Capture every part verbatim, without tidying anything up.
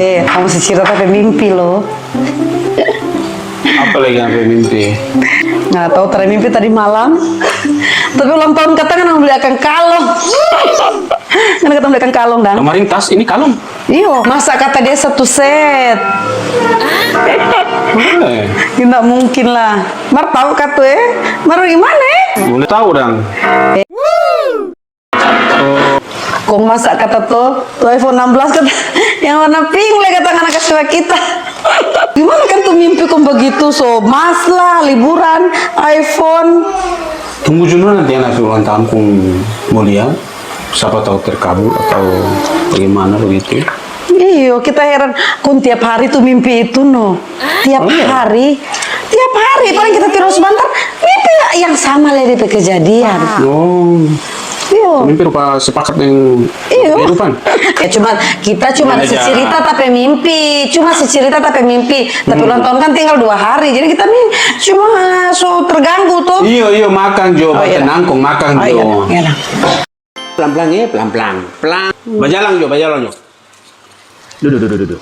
Eh, kamu mesti cerita ta pe mimpi lo. Apa lagi yang pe mimpi? Nah, tahu tadi mimpi tadi malam. Tapi ulang tahun katanya nang beli akang kalong. Kan kata beli akang kalong dang. Kemarin tas, ini kalung. Iyo, masa kata dia satu set? Eh, Tidak mungkin lah. Mar tahu katu eh? Mar gimana eh? Boleh tahu dang. Kong masa kata to, to iPhone enam belas kata yang warna pink le kata ngana kasih wa kita. Gimana kan tu mimpi kong begitu so mas lah liburan iPhone. Tunggu dulu nanti anak ulang tahun kong mau lihat. Siapa tahu terkabul atau bagaimana begitu. Iyo, kita heran. Kong tiap hari tu mimpi itu no. Tiap hari. Tiap hari, paling kita tidur sebentar, mimpi yang sama lagi pe kejadian. Oh, Iyo. Mimpi rupa sepakat dengan Iyo. Kehidupan. Ya cuma kita cuma Gimana aja? Secerita tapi mimpi, cuma secerita tapi mimpi. Tapi ulang tahun kan tinggal dua hari, jadi kita mi cuma so terganggu tuh. Iyo, iyo, makan jo, Oh, iya. Tenang kong makan Oh, jo. Iya, iya. Pelan-pelan ya, pelan-pelan. Pelan. Bajalang jo, bajalang jo. Duduk, duduk, duduk.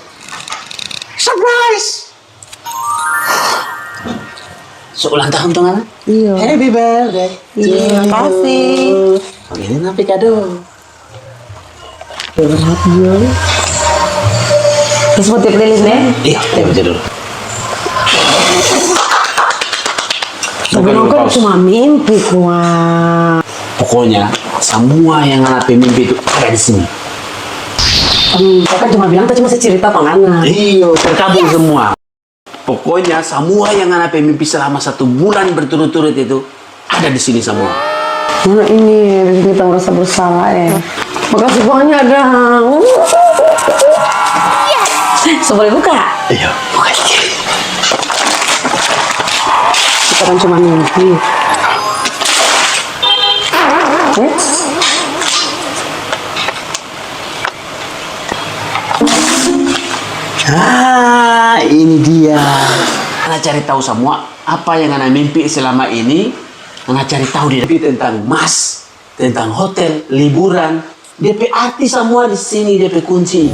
Surprise! So ulang tahun tuh, Mama? Iya. Happy birthday. Iya, makasih. Ini nanti kado. Berat dia. Terus mau tiap lilin deh. Iya, iya betul dulu. Tapi nongkrong cuma mimpi kuat. Pokoknya semua yang ngana pe mimpi itu ada di sini. Hmm, kakak cuma bilang tadi masih cerita apa ngana. Iyo, terkabul semua. Pokoknya semua yang ngana pe mimpi selama satu bulan berturut-turut itu ada di sini semua. Mana ini bikin kita merasa bersalah ya. Makasih banyak dah. So boleh buka? Iya, bukan. Kita kan cuma mimpi. Eh? Ah, ini dia. Ngana cari tahu semua apa yang ngana mimpi selama ini. Ngana cari tahu di tentang mas, tentang hotel, liburan. Dia pe arti semua di sini, dia pe kunci.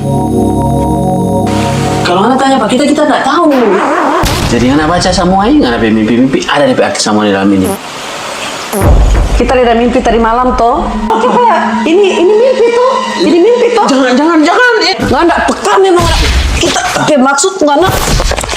Kalau ngana tanya pa kita, kita nggak tahu. Jadi ngana baca semua ini, ngana pe mimpi-mimpi ada dia pe arti semua di dalam ini. Kita ada mimpi tadi malam toh. Oke, Pak. Ini ini mimpi toh. Ini mimpi toh. Jangan, jangan, jangan. Eh. Nggak ada peka memang. Kita pe maksud nggak ada.